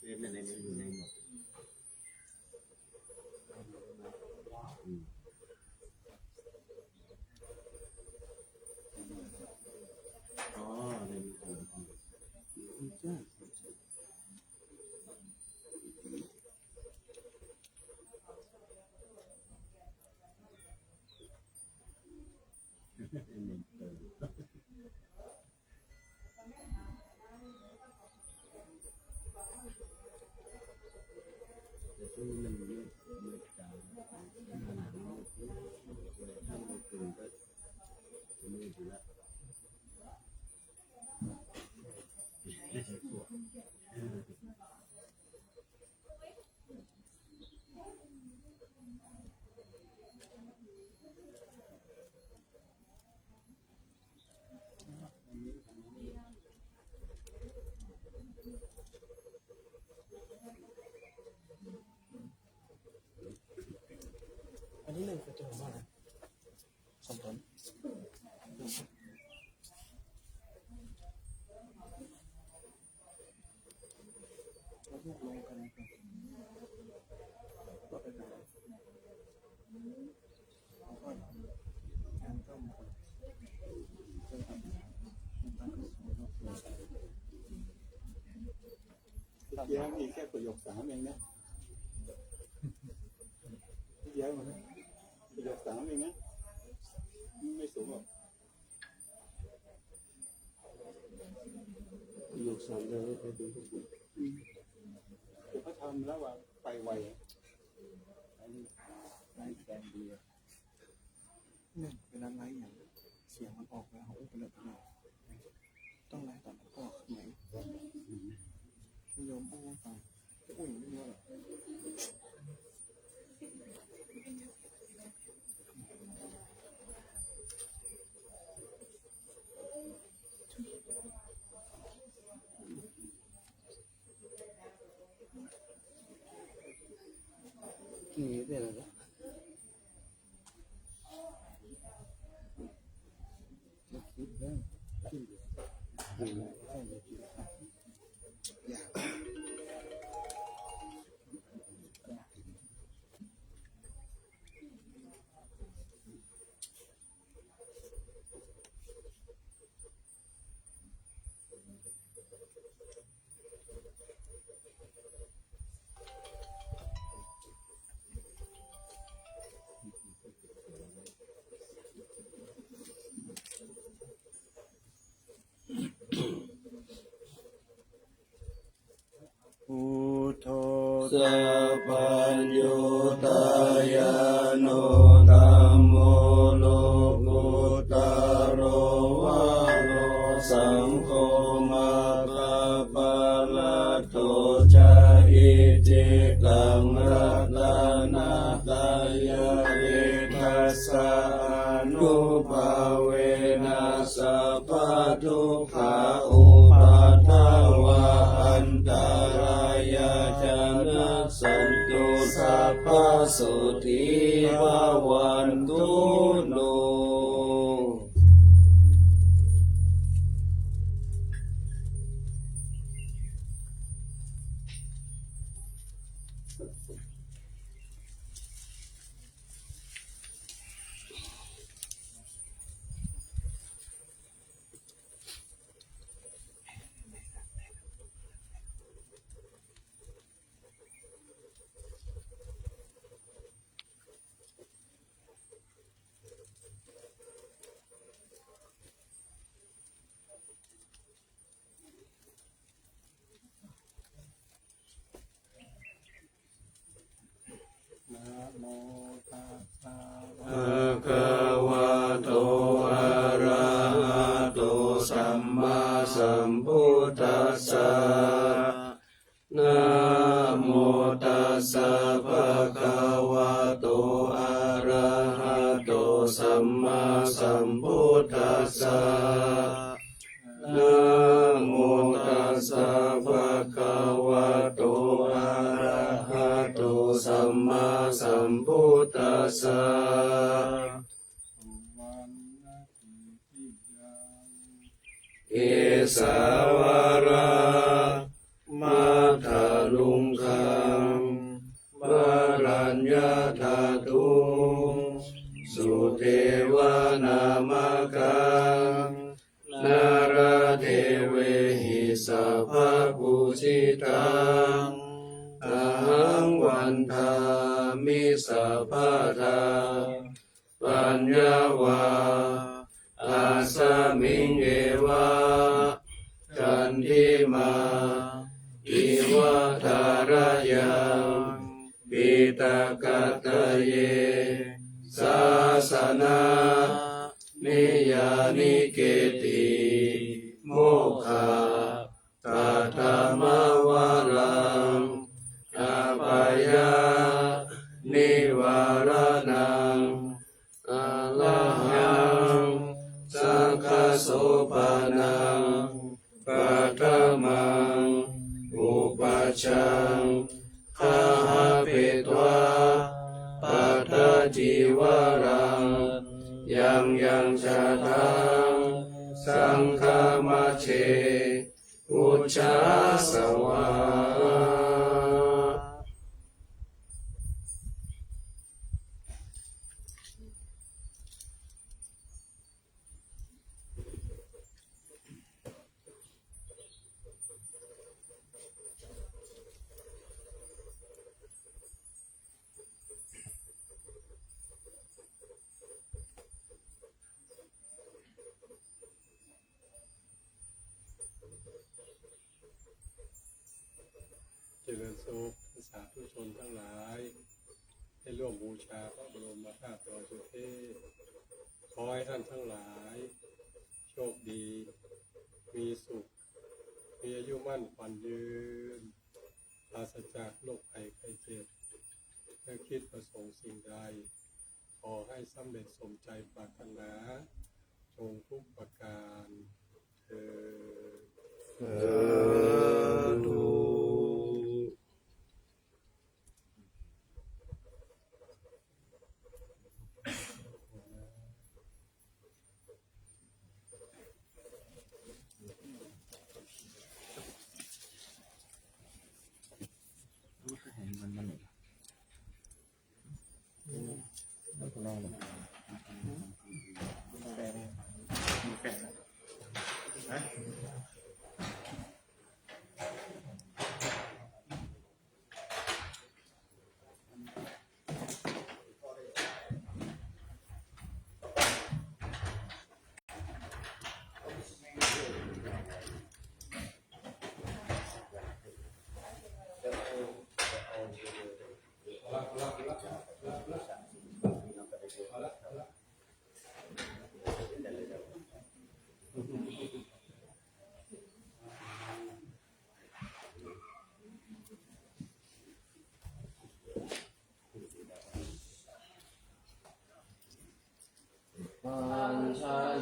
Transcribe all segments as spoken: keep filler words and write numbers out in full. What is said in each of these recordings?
เฟซอะไรมันอยู่ในหมด อืม อ๋อ ในมือถือ อืม จ้ะ อันนี้หนึ่งคือตัวของอะไร สองตัว เมื่อกี้มีแค่ประโยคสามเองนะ เมื่อกี้มันประโยคสามเองนะ ไม่สูงหรอก ประโยคสามยังไม่ค่อยดีเท่าไหร่ แต่พระธรรมแล้วว่าไปไว อันนี้ อันนี้แสดงดีอะ เนี่ย เวลาไลฟ์อย่างเสียงมันออกแล้ว โอ้ เป็นแบบนี้ ต้องไลฟ์ตอนนั้นก็ออกใหม่ ไม่ยอมอ้อนฟัง จะอ้อนไม่รู้หรอก นี่เป็นอะไร Buddho sabbaññutañāṇo dhammo lokuttaro varo saṅgho maggaphalaṭṭho ca icchitaṃ ratanattayadhiṭṭhissa ānubhāvena sabbadukkhā upaddavā antarāyā ca nassantu sabbasotthī bhavantu no. Namo tassa bhagavato arahato sammāsambuddhassa. Namo tassa bhagavato arahato sammāsambuddhassa. Namo tassa bhagavato arahato sammāsambuddhassa. Kesā vārā maddha sabbapūjitaṃ, ahaṃ vandāmi sabbadā. Paññā vā asmiṃ eva candimā iva tharayaṃ piṭakattaye sāsanā niyyānike'ti mokkhapaṭhamavaraṃ apāyanivāraṇaṃ arahaṃ sakyasopaṇaṃ paṭhamaṃ upajjhaṅgāpetvā pattacīvaraṃ yaṃ yaṃ jātaṃ saṅghamajjhe pūjāsavā. เจริญสุขท่านสาธุชนทั้งหลาย ได้ร่วมบูชาพระบรมธาตุดอยสุเทพ ขอให้ท่านทั้งหลาย โชคดี มีสุข มีอายุมั่นขวัญยืน ปราศจากโรคภัยไข้เจ็บ และคิดประสงค์สิ่งใด ขอให้สำเร็จสมใจปรารถนา จงทุกประการเทอญ สาธุ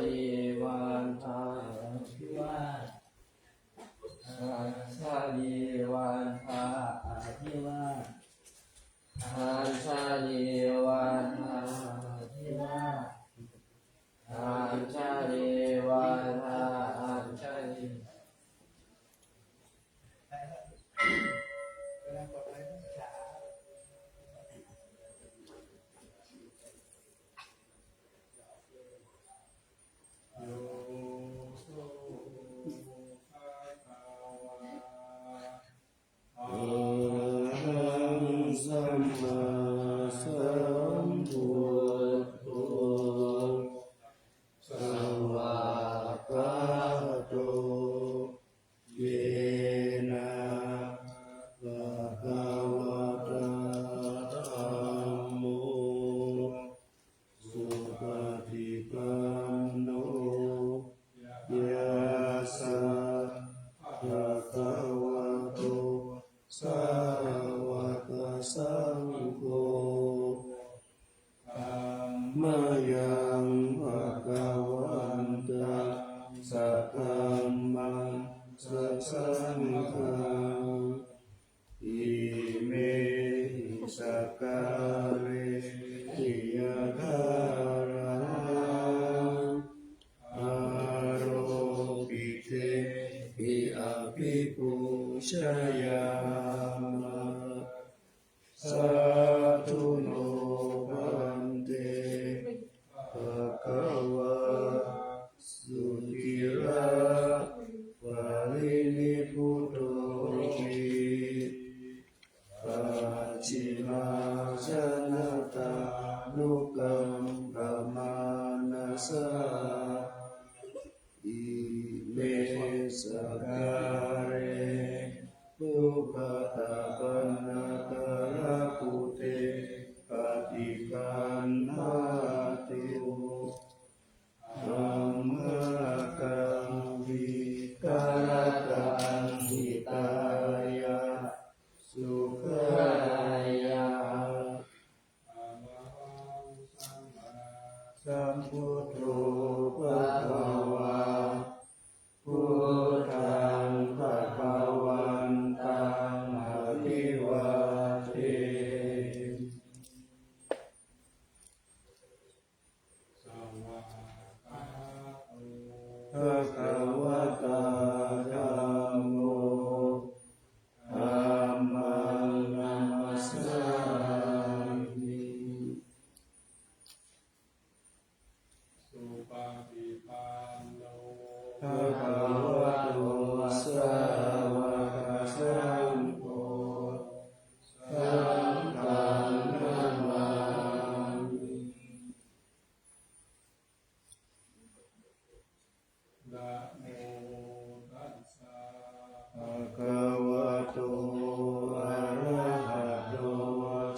Añjalivādā abhivā- Añjalivādā abhivā- Añjalivādā abhivā- Añjalivādā añjali. โย โส ภะคะวา Arahaṃ sammāsambuddho, svākkhāto yena bhagavatā dhammo, supaṭipanno yassa bhagavato sāvakasaṅgho, tammayaṃ bhagavantaṃ sadhammaṃ sasaṅghaṃ, imehi sakkārehi yathārahaṃ āropitehi abhipūjayāma. Sādhu no bhante bhagavā suciraparinibbanāya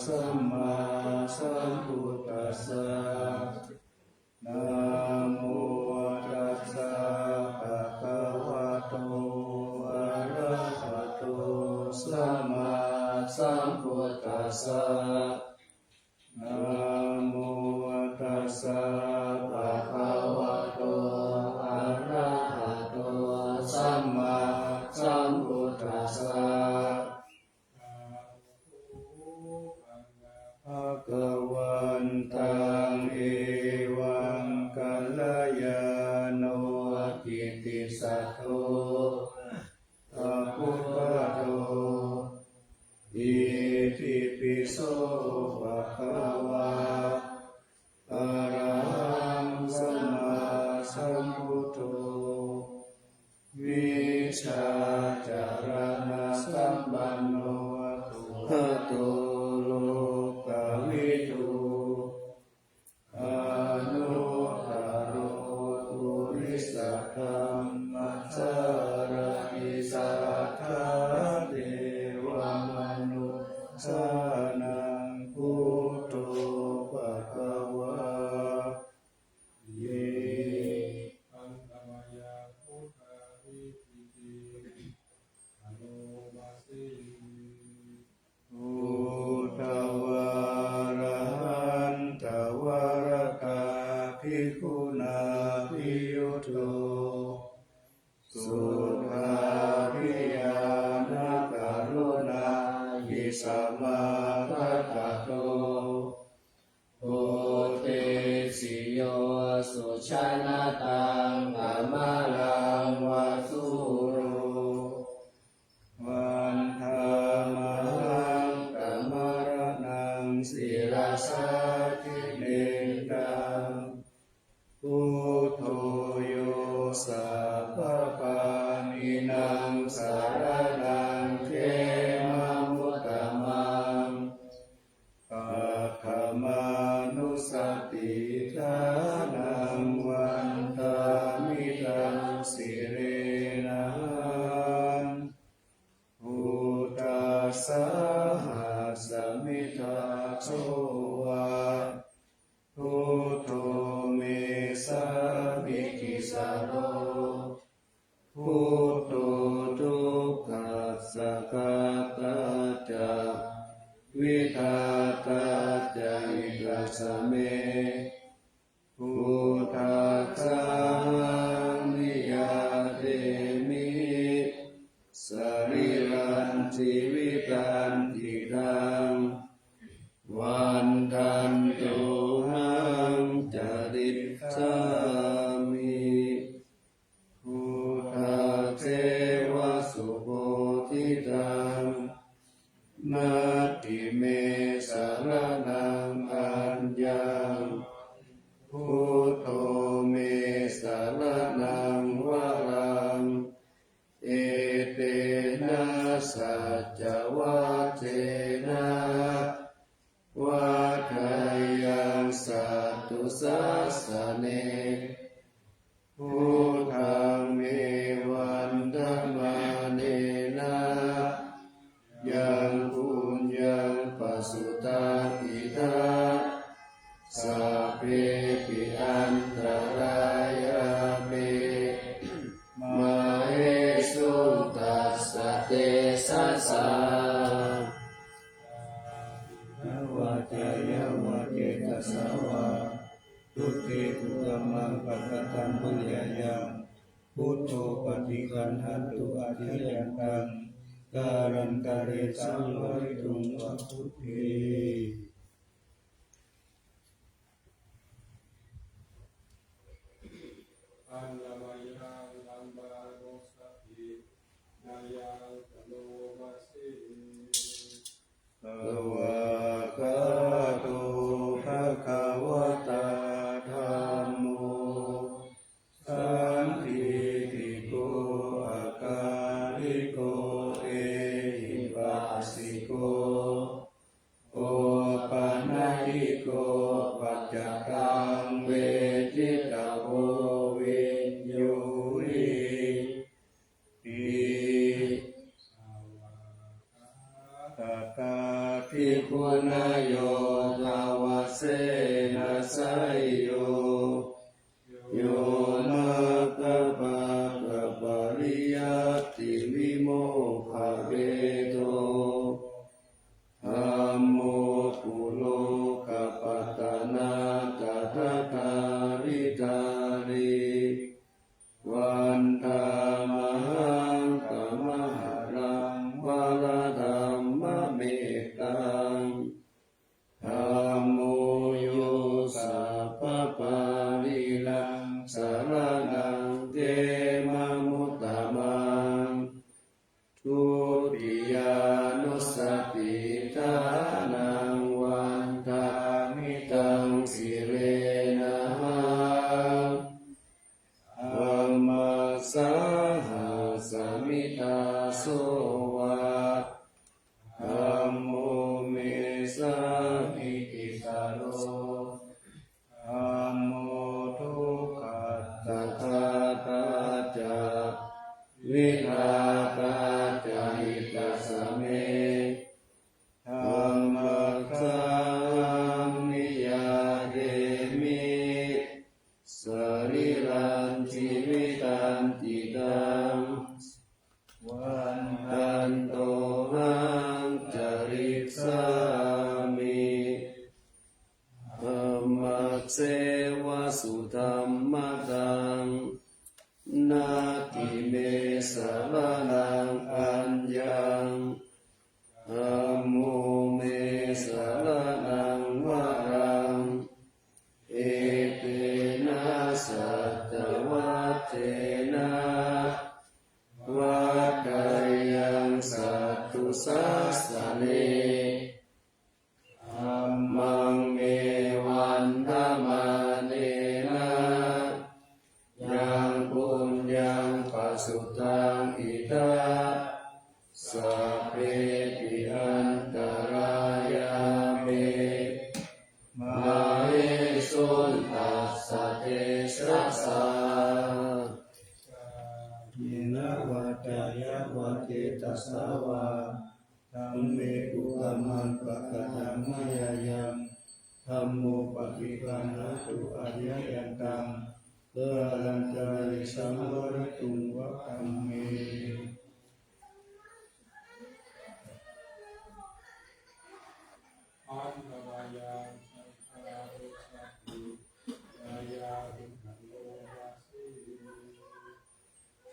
sammāsambuddhassa. Namo tassa bhagavato arahato sammāsambuddhassa. Namo tassa bhagavato arahato sammāsambuddhassa. Bhagavantaṃ evaṃ kalyāṇo kittisaddo tathāgato itipi so bhagavā arahaṃ sammāsambuddho vijjācaraṇasampanno sugato lokavidū anuttaro purisadammasārathi satthā devamanussānaṃ buddho bhagavā ye. Handa mayaṃ buddhādhipītiṃ anomasi. Buddhavārahantavaratā bhikkhunābhiyutto suddhābhiñāṇakaruṇāhi samāgatatto bodhesi yo sujanataṃ kamalaṃ va sūro. Vandāmahaṃ tamaraṇaṃ sirasā jinendaṃ. Buddho yo sabbapāṇīnaṃ saraṇaṃ khemamuttamaṃ. Paṭhamānussatiṭṭhānaṃ vandāmi taṃ sirenahaṃ. Buddhassāhasmi dāso va buddho me sāmikissaro. Buddho dukkhassa ghātā ca vidhātā ca hitassa me. Buddhassāhaṃ niyyādemi sarīrañjīvitañcidaṃ. Vandantohaṃ carissāmi buddhasseva subodhitaṃ. Natthi me saraṇaṃ aññaṃ, buddho me saraṇaṃ varaṃ. Etena saccavajjena vaḍḍheyyaṃ satthu sāsane. Buddhaṃ me vandamānena yaṃ puññaṃ pasutaṃ idha, sabbepi antarāyā me māhesuṃ tassa tejasā. Kāyena vācāya va cetasā vā, buddhe kukammaṃ pakataṃ mayā yaṃ, buddho paṭiggaṇhatu accayantaṃ, kālantare saṃvarituṃ va buddhe. Handa mayaṃ dhammaṃ osadhimayaṃ anomasi. Svākkhāto bhagavatā dhammo, sandiṭṭhiko akāliko ehipassiko, opanayiko paccattaṃ veditabbo viññūhī ti. Svākkhātatā bhikkhūnayo dvāvaseṇasseyyo, yo maggapākapariyattivimokkhabhedo, dhammo kulokapatanā tathāgariṭṭhāri, vandāmahaṃ tamaharaṃ varadhammamettaṃ. Dhammo yo sabbapāṇīnaṃ saraṇaṃ khemamuttamaṃ. Dutiyānussatiṭṭhānaṃ vandāmi taṃ sirenahaṃ. Dhammassāhasmi dāso va, dhammo me sāmikissaro. Dhammo dukkhassa ghātā ca, vidhātā ca hitassa me. Dhammassāhaṃ niyyādemi sarīrañjīvitañcidaṃ. Vandantohaṃ carissāmi dhammasseva sudhammataṃ. Natthi me saraṇaṃ aññaṃ, dhammo me saraṇaṃ varaṃ. Etena saccavajjena vaḍḍheyyaṃ satthu sāsane. Dhammaṃ me vandamānena yaṃ puññaṃ pasutaṃ idha, sabbepi antarāyā me māhesuṃ tassa tejasā. Kāyena vācāya va cetasā vā, dhamme kukammaṃ pakataṃ mayā yaṃ, dhammo paṭiggaṇhatu accayantaṃ, kālantare saṃvarituṃ va dhamme. Handa mayaṃ saṅghānussatī, mayā viharomasī.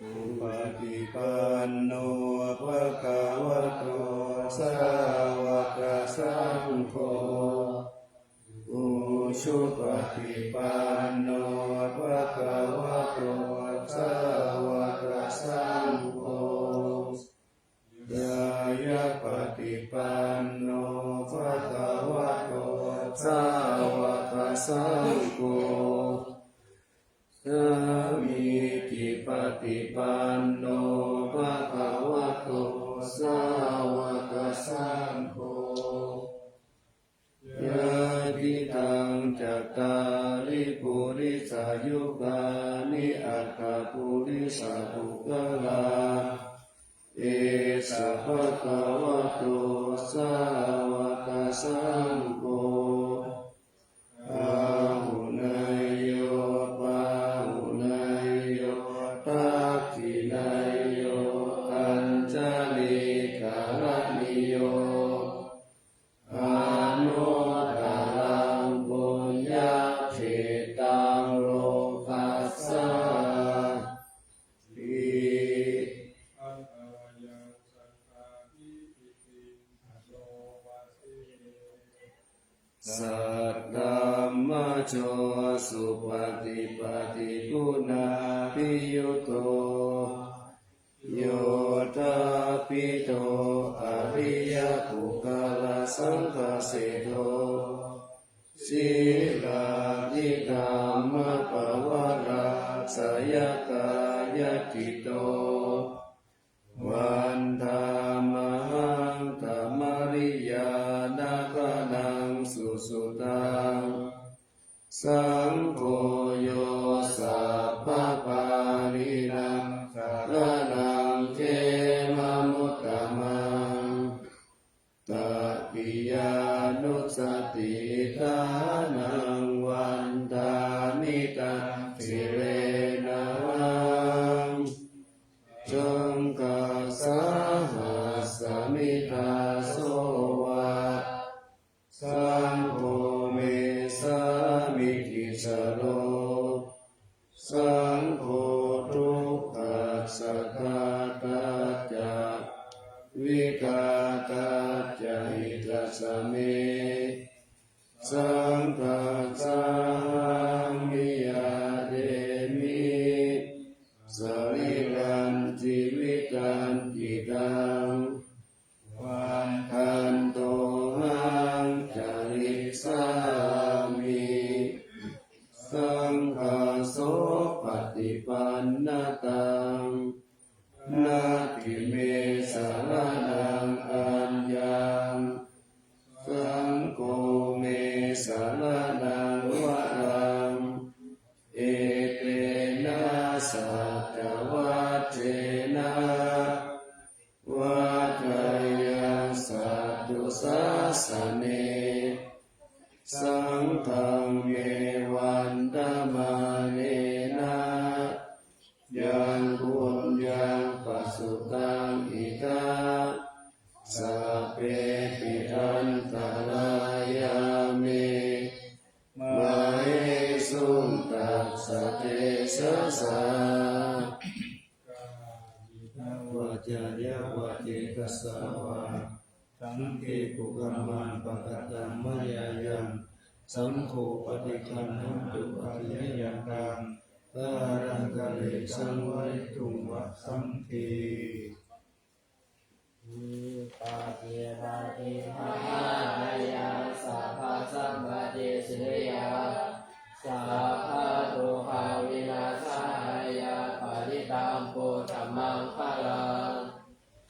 Supaṭipanno bhagavato sāvakasaṅgho, ujupaṭipanno bhagavato sāvakasaṅgho, ñāyapaṭipanno bhagavato sāvakasaṅgho, sāmīcipaṭipanno bhagavato sāvakasaṅgho, yadidaṃ cattāri purisayugāni aṭṭha purisapuggalā, esa bhagavato sāvakasaṅgho, āhuneyyo pāhuneyyo dakkhiṇeyyo añjalikaraṇīyo, anuttaraṃ puññakkhettaṃ lokassāti. Saddhammajo supaṭipattiguṇābhiyutto, yoṭṭhābbidho ariyapuggalasaṅghaseṭṭho, sīlādidhammapavarāsayakāyacitto, vandāmahaṃ tamariyāna gaṇaṃ susuddhaṃ. Saṅgho yo sabbapāṇīnaṃ saraṇaṃ khemamuttamaṃ, tatiyā Sattidānaṃ vandāmi taṃ sirenahaṃ. Saṅghassāhasmi dāso va, saṅgho me sāmikissaro. Saṅgho dukkhassa ghātā ca, vidhātā ca hitassa me. Saṅghassāhaṃ niyyādemi, sarīrañjīvitañcidaṃ. Vandantohaṃ carissāmi, saṅghassopaṭipannataṃ. Natthi me saraṇaṃ aññaṃ, saṅgho me saraṇaṃ varaṃ. Etena saccavajjena, vaḍḍheyyaṃ satthu sāsane. Saṅghaṃ me vandamānena, yaṃ puññaṃ pasutaṃ idha, sabbepi antarāyā me, māhesuṃ tassa tejasā. Kāyena vācāya va cetasā vā, saṅghe kukammaṃ pakataṃ mayā yaṃ, saṅgho paṭiggaṇhatu accayantaṃ, kālantare saṃvarituṃ va saṅghe. Vipattipaṭibāhāya sabbasampattisiddhiyā, sabbadukkhavināsāya parittaṃ brūtha maṅgalaṃ.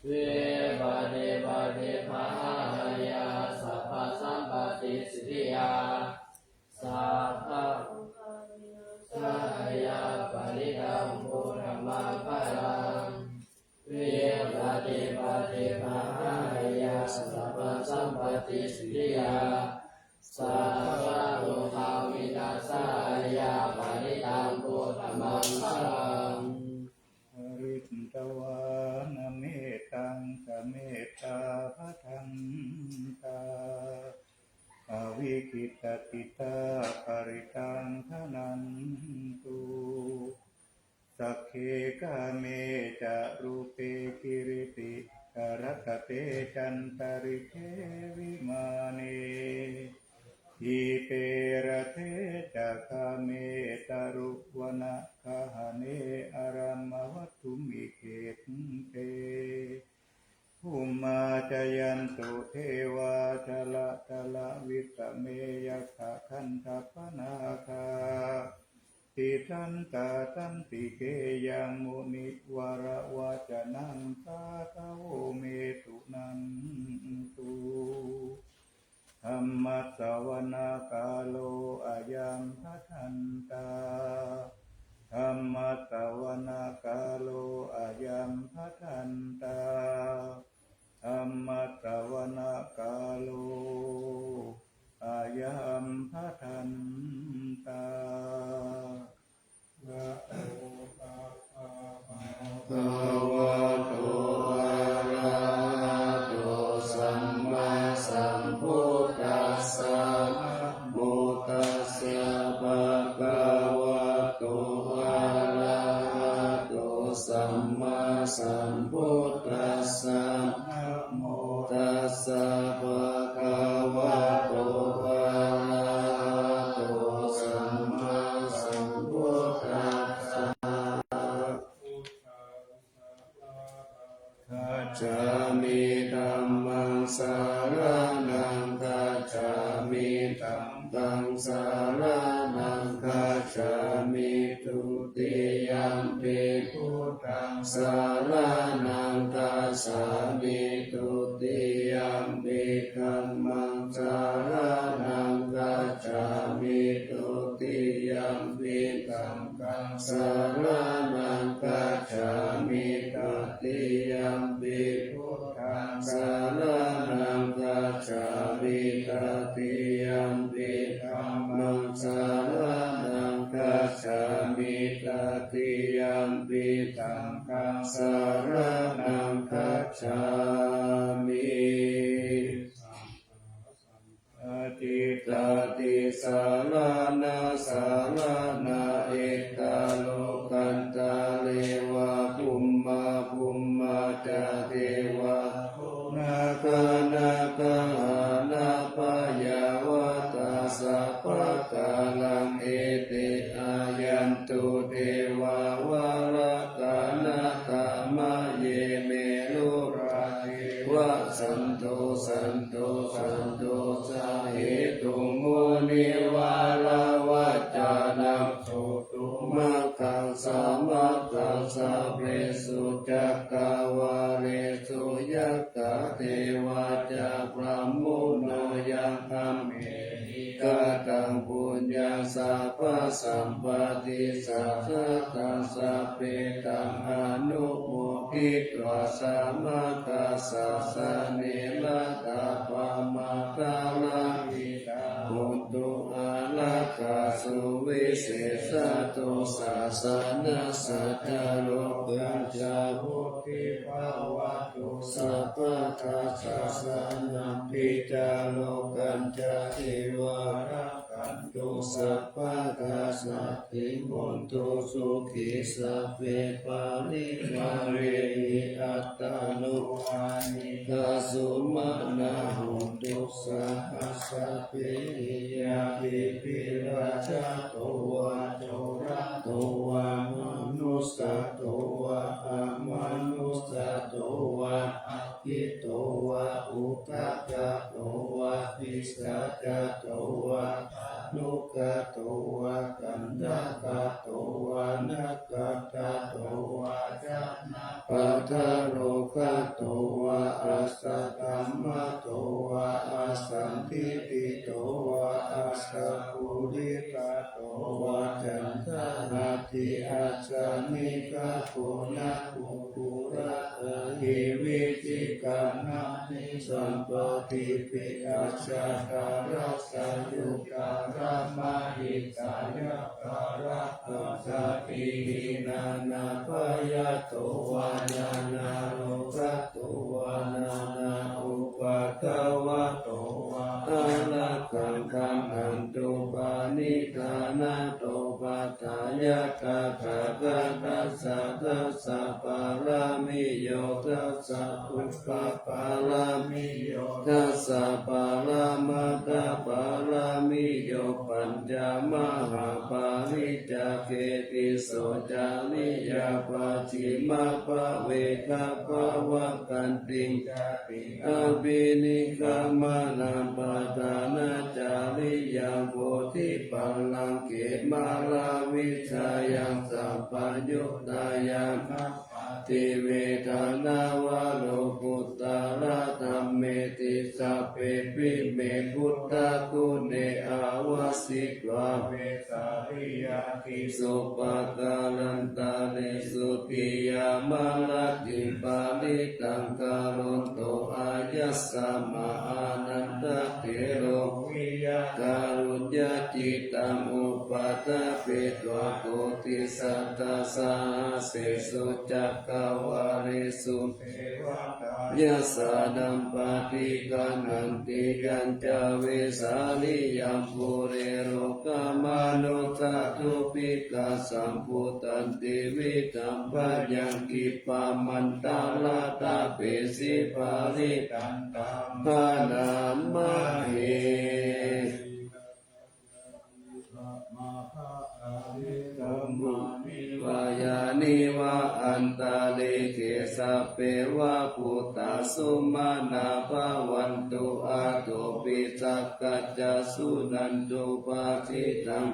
Vipattipaṭibāhāya sabbasampattisiddhiyā, sabbadukkhavināsāya parittaṃ brūtha maṅgalaṃ. Vipattipaṭibāhāya sabbasampattisiddhiyā, sabbadukkhavināsāya parittaṃ brūtha maṅgalaṃ. Pharitvāna mettaṃ samettā bhadantā, avikkhittacittā parittaṃ bhaṇantu. Sagge kāme ca rūpe girisikharataṭe cantalikkhe vimāne, dīpe raṭṭhe ca gāme taruvanagahane arāmavatthumhi khette, bhummā cāyantu devā jalathalavisame yakkhagandhabbanāgā, tiṭṭhantā santike yaṃ munivaravacanaṃ sādhavo me suṇantu. Dhammassavanakālo ayambhadantā. Dhammassavanakālo ayambhadantā. Dhammassavanakālo ayambhadantā. Namo tassa bhagavato arahato sammāsambuddhassa. Namo tassa bhagavato arahato sammāsambuddhassa. Namo tassa bhagavato arahato sammāsambuddhassa. Gacchāmi. Dhammaṃ saraṇaṃ gacchāmi. Saṅghaṃ saraṇaṃ gacchāmi. Dutiyampi buddhaṃ saraṇaṃ gacchāmi. Dutiyampi dhammaṃ saraṇaṃ gacchāmi. Dutiyampi saṅghaṃ saraṇaṃ gacchāmi. Tatiyampi buddhaṃ saraṇaṃ gacchāmi. Tati saraṇaṃ gacchāmi. Saṅghāṭikatissaraṇasaraṇā, ettālokantareva bhummā bhummā ca devā, nāgā nāgagahā payāvatā sabbakāraṃ, ete āyantu devā valakānakamāye, merurāje vasanto santo santosahetuṃ munivaravacanaṃ, sotumaggaṃ samaggaṃ sabbesu cakkavāḷesu, yakkhā devā ca brahmuno yaṃ amhehi kataṃ puññaṃ sabbasampattisiddhiyā, sabbe taṃ anumoditvā samaggāsasane ratā pamādarāhi tā hontu ārāgā suvisesā. Sāsanassa ca lokassa vuḍḍhī bhavatu sabbadā, sāsanampi ca lokañca devā rakkhantu sabbadā, saddhiṃ hontu sukhī sabbe parivarehi, attānugaāni sumaṇā hontu saha sabbehi ñātibhi. Rājato vā corato vā manussato vā amanussato vā aggito vā udakato vā pisācato vā khāṇukato vā kaṇṭakato vā nakkhattato vā janapadarogato vā asaddhammato vā asandiṭṭhito vā asakuḷikato vā caṇḍahatthi-accanikkakūlagahīvicchikamaṇisappadīpiacchakarasaññutarasahitāyakarakkhasatīhi. Nānābhayato vā nānārogato vā nānāupaddavato vā ārakkhaṃ gaṇhantu paṇidhā. Nāthopathāya tathāgatassa dasa pāramiyo dasa puppa pāramiyo dasa paramatthapāramiyo pañca mahāpariccāge tisso cariyappaṭimabhāve gabbhāvakkantiṃ jātiṃ abhinikkhamanaṃ padhānacariyaṃ bodhipallaṅke māravijayaṃ sampayuttāya mā ti vedanā vā lokuttara dhammeti sabbepime buddhaguṇe āvajjitvā vesāliyā tīsu pākārantaresu tiyāmarattiṃ parittaṃ karonto āyasmā ānandatthero viya kāruññacittaṃ upaṭṭhapetvā koṭisatasahassesu cakkavāḷesu devatā yassāṇaṃ paṭiggaṇhanti yañca vesāliyaṃ pure rogāmanussadubbhikkhasambhūtantividhaṃ bhayaṃ khippamantaradhāpesi parittantaṃ bhaṇāma he. Bhummāni vā antalikkhe sabbe vā bhūtā sumanā bhavantu athopi sakkacca suṇantu bhāsitaṃ.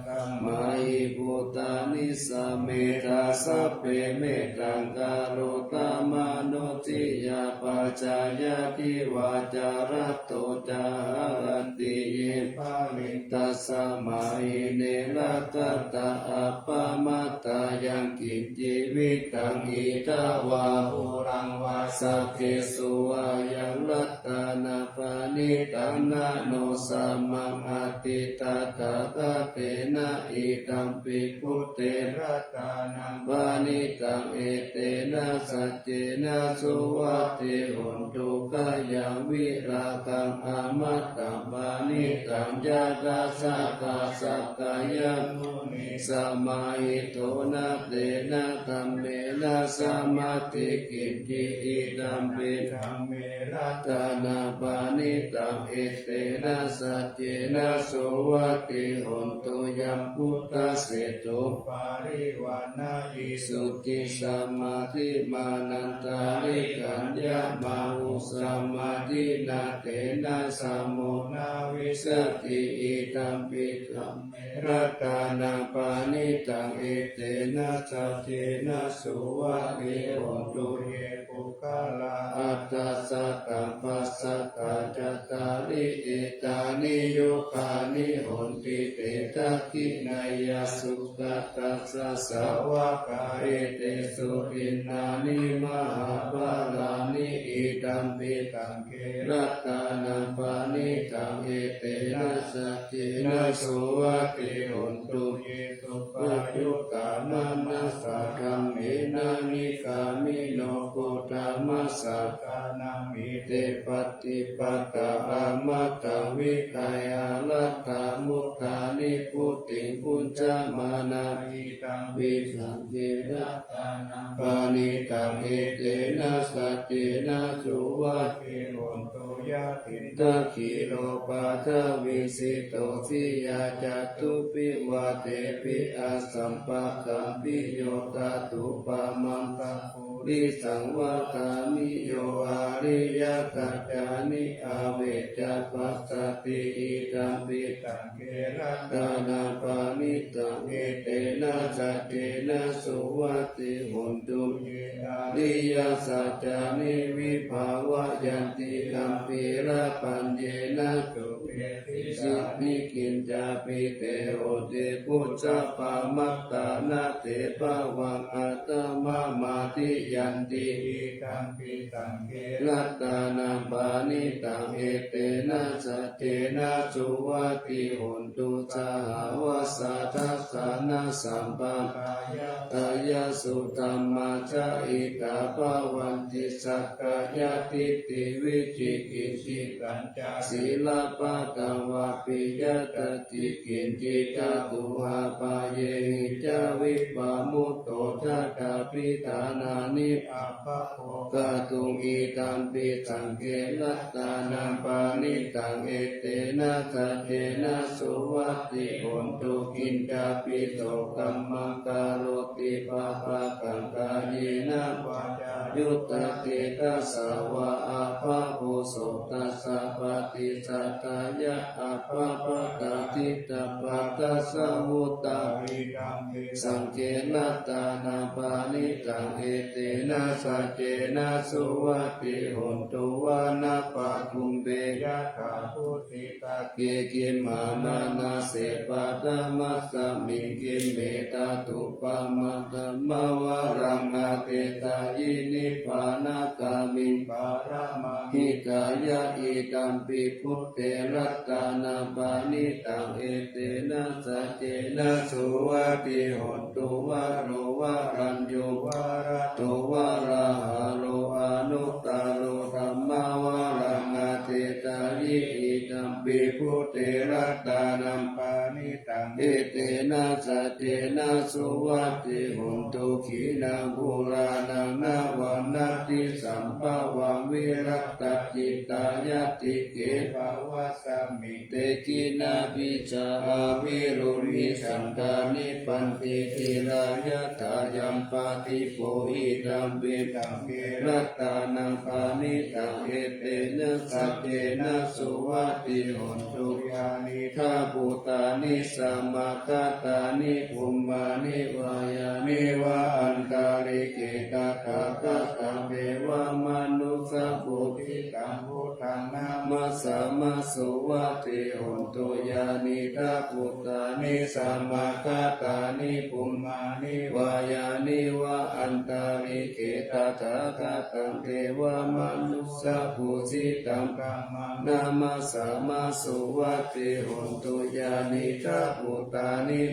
Tasmā hi bhūtā nisāmetha sabbe mettaṃ karotha mānusiyā pajāya divā ca ratto ca haranti ye baliṃ. Tasmā hi ne rakkhatha appamattā yaṃ kiñci vittaṃ idha vā huraṃ vā saggesu vā yaṃ ratanapaṇi paṇītaṃ, na no samaṃ atthi tathāgatena, idampi buddhe ratanaṃ paṇītaṃ, etena saccena suvatthi hotu. Khayaṃ virāgaṃ amataṃ paṇītaṃ, yadajjhagā sakyamunī samāhito, na tena dhammena samatthi kiñci, idampi dhamme ratanaṃ paṇītaṃ, etena saccena suvatthi hotu. Yambuddhaseṭṭho parivaṇṇayī sucisamādhimānantarikaññamāhu, samādhinā tena samo na vijjati, idampi dhamme ratanaṃ paṇītaṃ, etena saccena suvatthi hotu. Ye puggalā aṭṭha sataṃ pasatthā, cattāri etāni yugāni honti, te dakkhiṇeyyā sugatassa sāvakā, etesu dinnāni mahapphalāni, idampi saṅghe ratanaṃ paṇītaṃ, etena saccena suvatthi hotu. Ye suppayuttā manasā daḷhena, nikkāmino gotamasāsanamhi, te pattipattā amataṃ vigayha, laddhā mudhā nibbutiṃ bhuñjamānā, idampi saṅghe ratanaṃ paṇītaṃ, etena saccena suvatthi hotu. Yathindakhīlo paṭhaviṃ sito siyā, catubbhi vātebhi asampakampiyo, tathūpamaṃ sappurisaṃ vadāmi, yo ariyasaccāni avecca passati, idampi saṅghe ratanaṃ paṇītaṃ, etena saccena suvatthi hotu. Ye ariyasaccāni vibhāvayanti, amhi rapaññena cuvedisāmi, kiñcāpi te hoti bhussapamattā, na te bhavaṃ aṭṭhamamādiyanti, idampi saṅghe ratanaṃ paṇītaṃ, etena saccena suvatthi hotu. Sahāvassa dassanasampadāya, tayassu dhammassa hitāya bhavanti, sakkāyadiṭṭhi vicikicchitañca, sīlabbataṃ vāpi yadatthi kiñci, catūhapāyehi ca vippamutto, tadapidhānāni abbhabbo kātuṃ, idampi saṅghe ratanaṃ paṇītaṃ, etena saccena suvatthi hotu. Kiñcāpi so kammaṃ karoti pāpakaṃ, kāyena vācāyuda cetasā vā, abbhabbo so tassa paṭicchādāya, abbhabbatā diṭṭhapadassa vuttā, idampi saṅghe ratanaṃ paṇītaṃ, etena saccena suvatthi hotu. Vanappagumbe yathā phussitagge, gimhānamāse paṭhamasmiṃ khīṇe, tathūpamaṃ dhammavaraṃ adesayi, nibbānagāmiṃ paramaṃ hitāya, idampi buddhe ratanaṃ paṇītaṃ, etena saccena suvatthi hotu. Varo varaññū varado varāharo, anuttaro dhammavaraṃ adesayi, idampi buddhe ratanaṃ paṇītaṃ, etena saccena suvatthi hotu. Khīṇaṃ purāṇaṃ navaṃ natthi sambhavaṃ, virattacittāyatike bhavasmiṃ, te khīṇabījā avirūḷhichandā, nibbanti dhīrā yathāyampadīpo, idampi saṅghe ratanaṃ paṇītaṃ, etena saccena suvatthi hotu. Yānīdha bhūtāni sa samāgatāni bhummāni vā yāni va antalikkhe tathāgataṃ devamanussapūjitaṃ buddhaṃ namassāma suvatthi hotu. Yānīdha bhūtāni samāgatāni bhummāni vā yāni va antalikkhe tathāgataṃ devamanussapūjitaṃ dhammaṃ namassāma suvatthi hotu. Yānīdha bhūtāni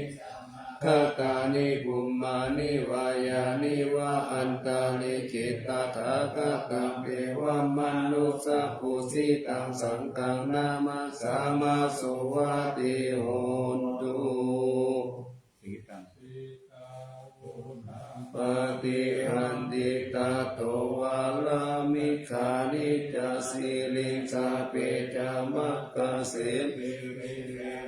samāgatāni bhummāni vā yāni va antalikkhe tathāgataṃ devamanussapūjitaṃ saṅghaṃ namassāma suvatthi hotu. Paṭiggaṇhati tato vārāmi ghāni ca sīlī sabbe ca maggāse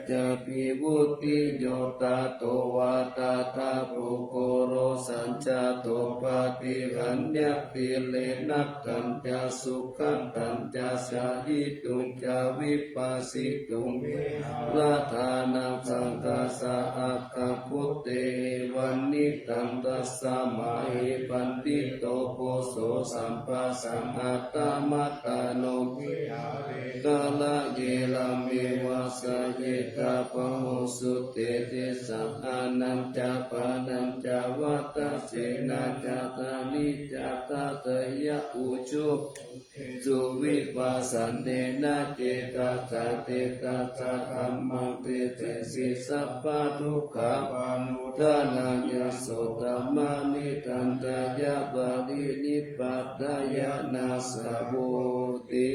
ca vimutti. Yo tato vā tathāpuggalo sañjato paṭiggaṇhati leṇattañca sukhattañca cāyituṃ ca vippasituṃ viharadānaṃ saṅghassa aggappatto evannidhaṃ. Tasmā hi paṇḍito bhojo sabbasaṃ attamattano vihāre karaye rāme vāsayikā bahū sutteti sāsanañca pāṇañca vata senā ca dānī ca daṭṭhāya ujū suvipassane na cetasā. Te tassa dhammaṃ desesi sabbadukkhāpanūdanaṃ yaso dhammavidhantaṃ ya parinippatāya nāssa voti.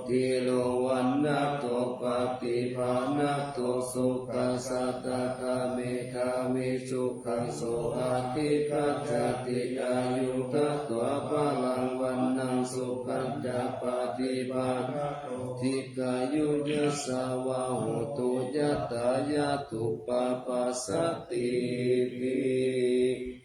Dhīro vaṇṇato paṭibhāṇato sukhassa dātā medhāvī sukhaṃ so adhigacchati. Āyuṃ datvā balaṃ vaṇṇaṃ sukhañca paṭibhāṇato dīghāyu yasavā hotu yattha yatthūpapajjatīti.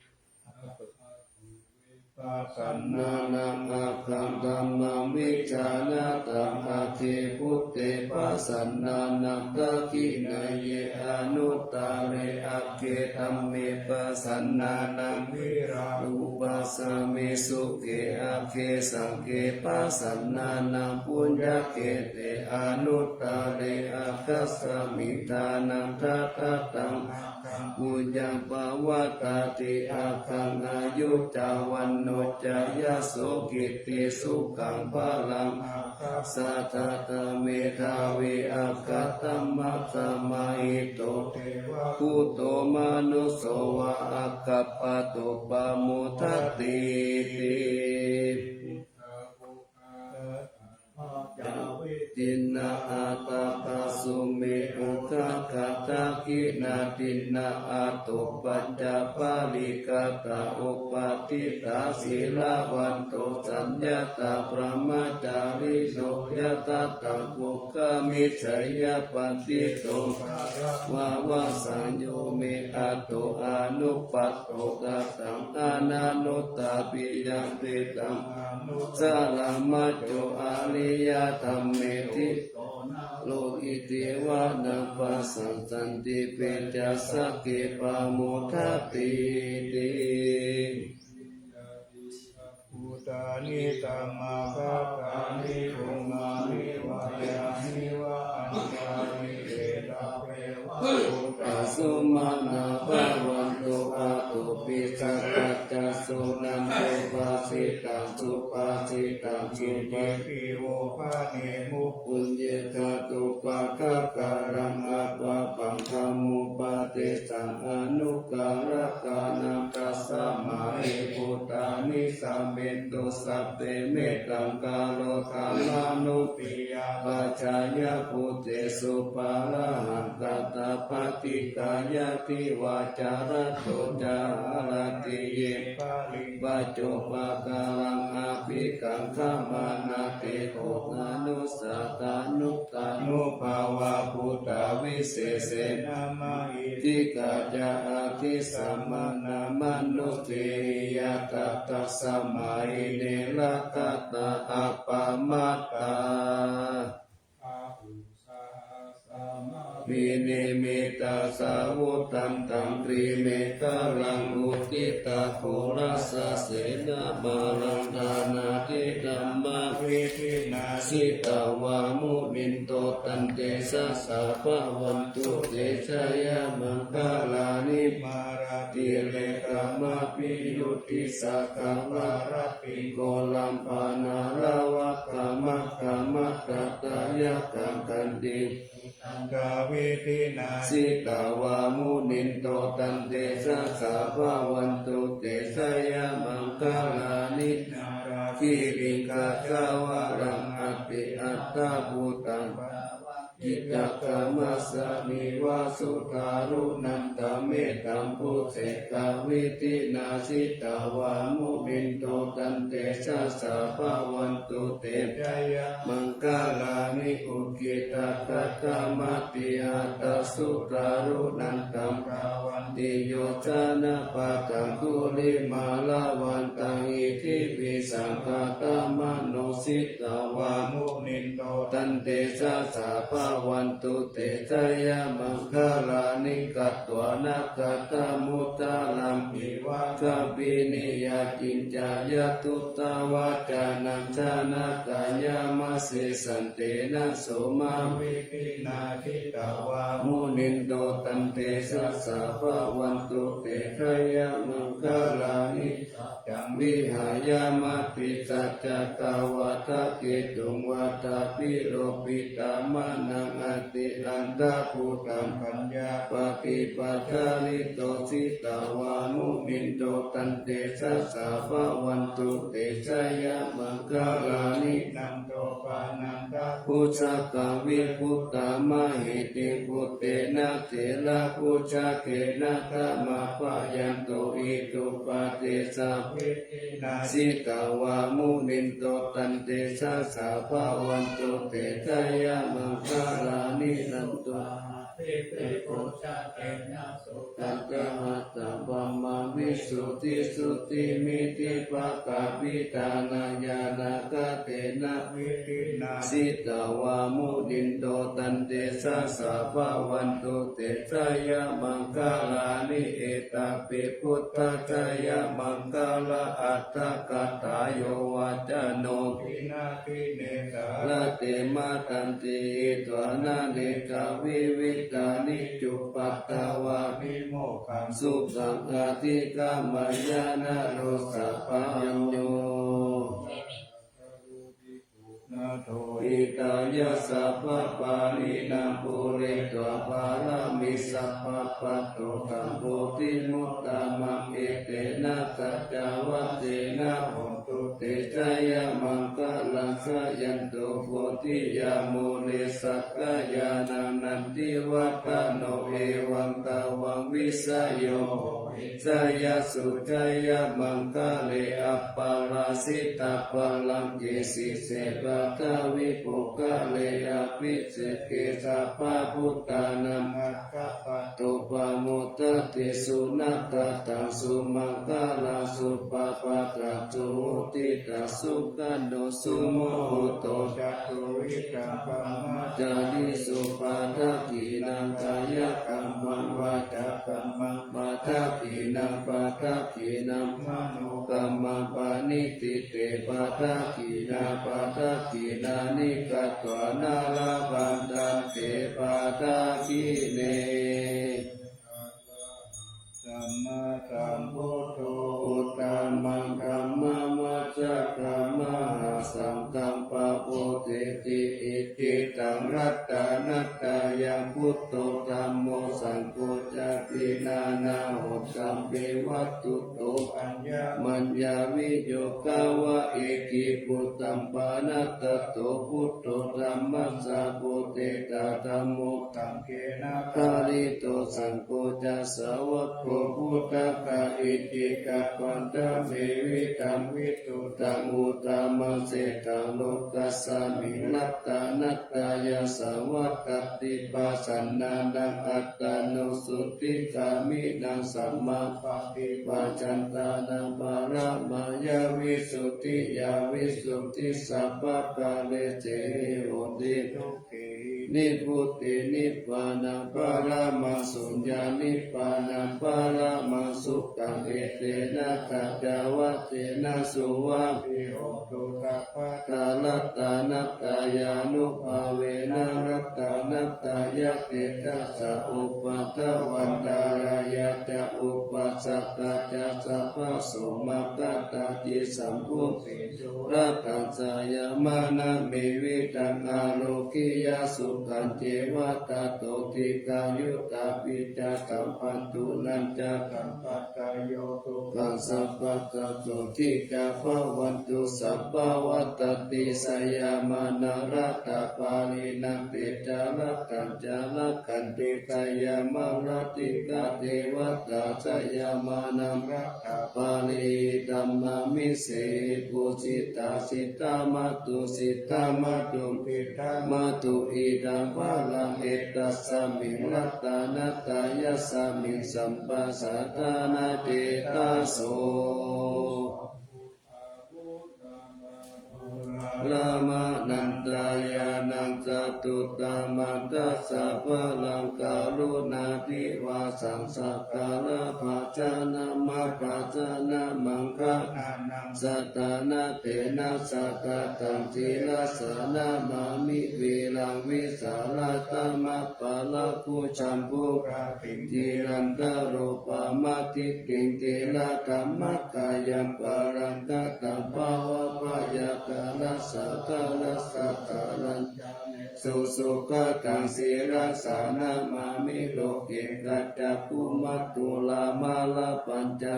Pasannānaṃ aggaṃ dhammaṃ vijānataṃ agge buddhe pasannānaṃ dakkhiṇeyye anuttare agge dhamme pasannānaṃ virāgūpasame sukhe agge saṅghe pasannānaṃ puññakkhette anuttare aggasmiṃ dānaṃ dadataṃ puññaṃ pavattati aggaṃ āyu ca vaṇṇo ca yaso kitti sukhaṃ balaṃ aggassa dātā medhāvī aggadhammasamāhito devabhūto manusso vā aggappatto pamodatīti. Dinnā aṭṭha pasāmi ukkhaṭṭhā dakkhiṇā dinnā aṭṭho pañca parikkhātā uppāditā sīlavanto saññatā brahmacārino yadidaṃ puggamiṃ seyyapaṭito bhāgavā va sañño me atto anupat to kataṃ ananuttāpiyaṃ diṭṭhaṃ anussaraṃ majjho ariyadhammeti. Lokideva nappassaṃ santi peca sagge pamodatīti. Bhūtāni samāgatāni bhummāni vā yāni va antalikkhe sabbe va bhūtā sumanā bhavantu athopi sakkacca suṇantu bhāsitaṃ subhāsitaṃ suciṃ pi vo bhaṇemu puññe kātupakkakaraṃ appapaṃ dhammupadesaṃ anukallatānaṃ tasmā hi bhūtā nisāmentu sabbe mettaṃ karotha manu piyā pajāya bhūtesu pāṇahaṃ tathā paṭikkāya divā ca ratto ca haranti ye baliṃ paccopakāraṃ abhikaṅkhamānā te kho manussātanuttanubhāvā bhūtā visesena mahiddhikā ca adhisamānā manussī hi yattha tasmā hi ne rakkhatha appamattā. abhinimmitasāvudhantaṃ grīmekhalaṃ uditaghorasasenamāraṃ dānādidhammavidhinā jitavā munindo tantejasā bhavatu te jayamaṅgalāni. Mārātirekamabhiyujjhitasabbarattiṃ ghorampanāḷavakamakkhamathaddhayakkhaṃ khantīsudantavidhinā jitavā munindo tantejasā bhavatu te jayamaṅgalāni. Nāḷāgiriṃ gajavaraṃ atimattabhūtaṃ dāvaggicakkamasanīva sudāruṇantaṃ mettambusekavidhinā jitavā munindo tantejasā bhavatu te jayamaṅgalāni. Ukkhittakhaggamatihatthasudāruṇantaṃ dhāvantiyojanapathaṅgulimālavantaṃ iddhībhisaṅkhatamano jitavā munindo tantejasā bhavatu te jayamaṅgalāni. Katvāna kaṭṭhamudaraṃ iva gabbhinīyā ciñcāya duṭṭhavacanaṃ janakāyamajjhe santena somavidhinā jitavā munindo tantejasā bhavatu te jayamaṅgalāni. Saccaṃ vihāya matisaccakavādaketuṃ vādābhiropitamanaṃ atiandhabhūtaṃ paññāpadīpajalito jitavā munindo tantejasā bhavatu te jayamaṅgalāni. Nandopanandabhujagaṃ vibudhaṃ mahiddhiṃ puttena therabhujagena damāpayanto iddhūpadesavidhinā jitavā munindo tantejasā bhavatu te jayamaṅgalāni. Nandopanandabhujagena sudaṭṭhahatthaṃ brahmaṃ visuddhijutimiddhibakābhidhānaṃ ñāṇāgadena vidhinā jitavā munindo tantejasā bhavatu te jayamaṅgalāni. Etāpi buddhajayamaṅgalaaṭṭhagāthā yo vācano dinadine sarate matandī hitvānanekavividhāni cupaddavāni mokkhaṃ sukhaṃ adhigameyya naro sapañño. Nātho hitāya sabbapāṇinaṃ pūretvā pāramī sabbā patto sambodhimuttamaṃ etena saccavajjena hotu te jayamaṅgalaṃ. Jayanto bodhiyā mūle sakyānaṃ nandivaḍḍhano evaṃ tvaṃ vijayo hohi jayassu jayamaṅgale aparājitapallaṅke sīse paṭhavipokkhare abhiseke sabbabuddhānaṃ aggappatto pamodati. Sunakkhattaṃ sumaṅgalaṃ supabhātaṃ suhuṭṭhitaṃ sukhaṇo sumuhutto ca suyiṭṭhaṃ brahmacārisu padakkhiṇaṃ kāyakammaṃ vācākammaṃ padakkhiṇaṃ padakkhiṇaṃ manokammaṃ paṇidhī te padakkhiṇā padakkhiṇāni katvāna labhantatthe padakkhiṇe. Sammāsambuddho uttamaṃ dhammam majjhakamā saṅghaṃ pavatteti icchitaṃ ratanattayam buddho dhammo saṅgho ca tiṇṇannahosam pevatthuto aññamaññaviyogavā ekibudhaṃ panatto buddho dhammassa pothetta dhammo saṅghena pālito saṅgho ca sāvako buddhassa icchitapaññamevidhaṃ visuddhaṃ uttamaṃ sejjaṃ lokasmiṃ ratanattayasavātati pasannānaṃ attano sutthigāminaṃ sammā paṭipajjantānaṃ paramāya visuddhiyā visuddhi sabbakāresehi honti dukkhī nibbuti nibbānaṃ paramaṃ suññaṃ nibbānaṃ paramaṃ sukhaṃ. Etena saccavajjena suvatthi hotu sabbadā. Ratanattayānubhāvena ratanattayatejasā upaddavaṃ antarāyā ca upaddavā ca sabbaso mā katthaci sambhū rataṃ sāyamānamevitaṃ ārogyā sukhañceva tato dīghāyutā piṭṭhasampattunañca sampadayo sukhaṃ sabbattha sotthī ca bhavantu sabbavattati. Sāyamānā ratapālinaṃ tejā ratañca rakkhati sāyamāratikā devatā sāyamānaṃ ratapāli idamāmi se. Pūjitā siddhamātu siddhamātuṃ siddhamātu idambaraṃ etasmiṃ ratanattayasmiṃ sampajātā na cetaso rāmanantañāṇaṃ catuttamaṃ dasabalaṃ karuṇādhivāsaṃ sakalaṃ bhaṇāma bhaṇāma gaṇānaṃ sataṇatena sakataṃ sirasā namāmi viraṃ vīsālakamappaḷābhujambhū tirattiṃ tirattarūpamatiṭṭhiṃ tirattamaggayaṃ pāraṃ kataṃ bhavabhayākarasakarasasaraṃ jānesu sugataṃ sirasā namāmi. Loke kaccakkhumā tulamālā pañca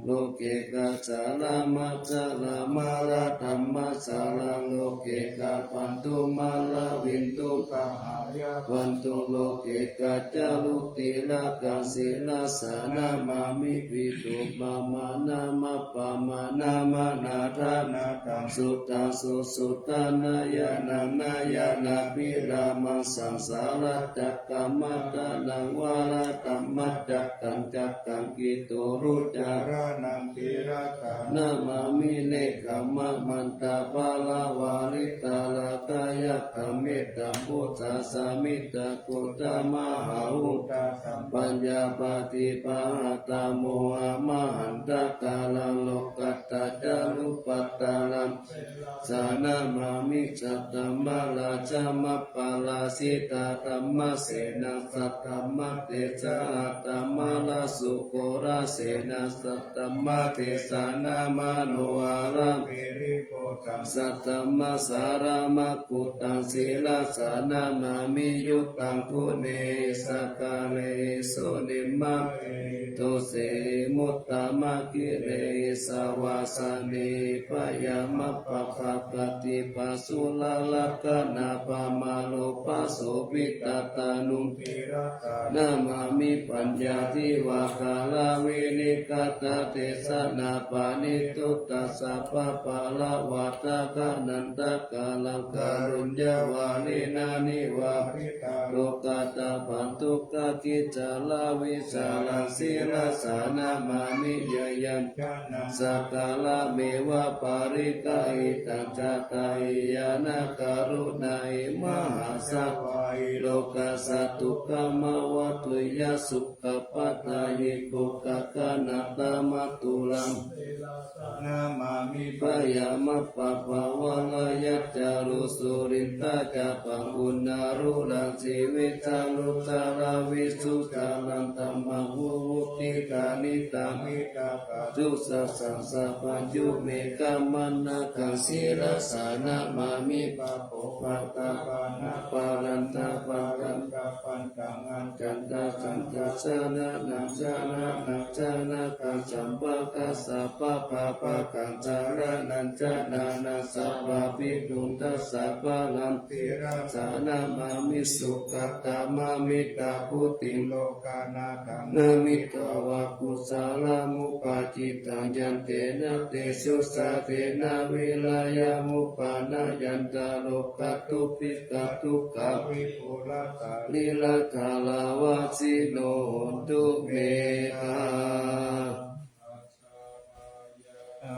loke kassālā māsālā mālā dhammasālā loke kabbanthu mālā vindu pahāya vantu loke kaccarutilakaṃ sirasā namāmi. Visuddhimānā appamāṇānamanādānaṃ suddhaṃ susuddhānāyānaṃ nāyānabhirāmaṃ saṃsāracakkamatalaṃ varaṃ dhammacakkam cakkaṃ kitu rucaraṇaṃ sirasā namāmi. Nekkhammamantapaḷavāritarakkhāyakkham mettambusāsamiddhaguttamaṃ hauṭṭhasampaññapaṭibāhataṃ mohamahantakāraṃ lokadhātarupaddaraṃ sirasā namāmi. Saddhammarājamapparājitadhammasenaṃ saddhammattejā aṭṭhamārāsu koṇasenaṃ saddhammattejena manoharaṃ saddhammasāraṃ meghaduttaṃ sirasā namāmi. Yuddhaṃ guṇehi sakaḷehi sunimmānehitusehi muttamanāgirihi savāsanehi byāmappabhāgāti pāsūralakkhaṇappaṃ māro pāsubhitattanum sirasā namāmi. Paññādhivakaraviññātadesanā paṇiduttasabbapalavāragānandakāraṃ kāruññavārinā nivāritālokatabbaṃ duggāhadiṭṭhānavisāraṃ sirasā namāmi. Yayañca naṃ sakarameva pariggāhitaṃ jātavīyānaṃ karuṇāhi mahāsāvāhi lokassa dukkhamāva tuyya sukhapadayiṭṭhokagānatamāturaṃ namāmi. Byāmappabhavarayaccālu sulindacabbaṃ uṇṇāluṃ lansimicchāluṃ jalaviññuccharaṃ dhammaṃ vimuccitanīdhaṃ hitākaṃ dussāssaṃ sabyañjumekam maṇḍakaṃ sirasā namāmi. Pāpūpaṭṭhapāṇā ppalaññapalaññapal taṃ acantā saṅghassa jānānaṃ janakaṃ janakaṃ sampākassa pāpapakaṃ saraṇaṃ janānaṃ sabbabhinduṃ dasapāṇaṃ sirasā namāmi. Sugatamamittabudhiṃ lokanathānamitto vā kusalamupacittaṃ, yantena tejosā tena vīriyamupanayantaṃ, rogādubbhikkhadukkhā vipulā sārīradarāvajjino hontu me.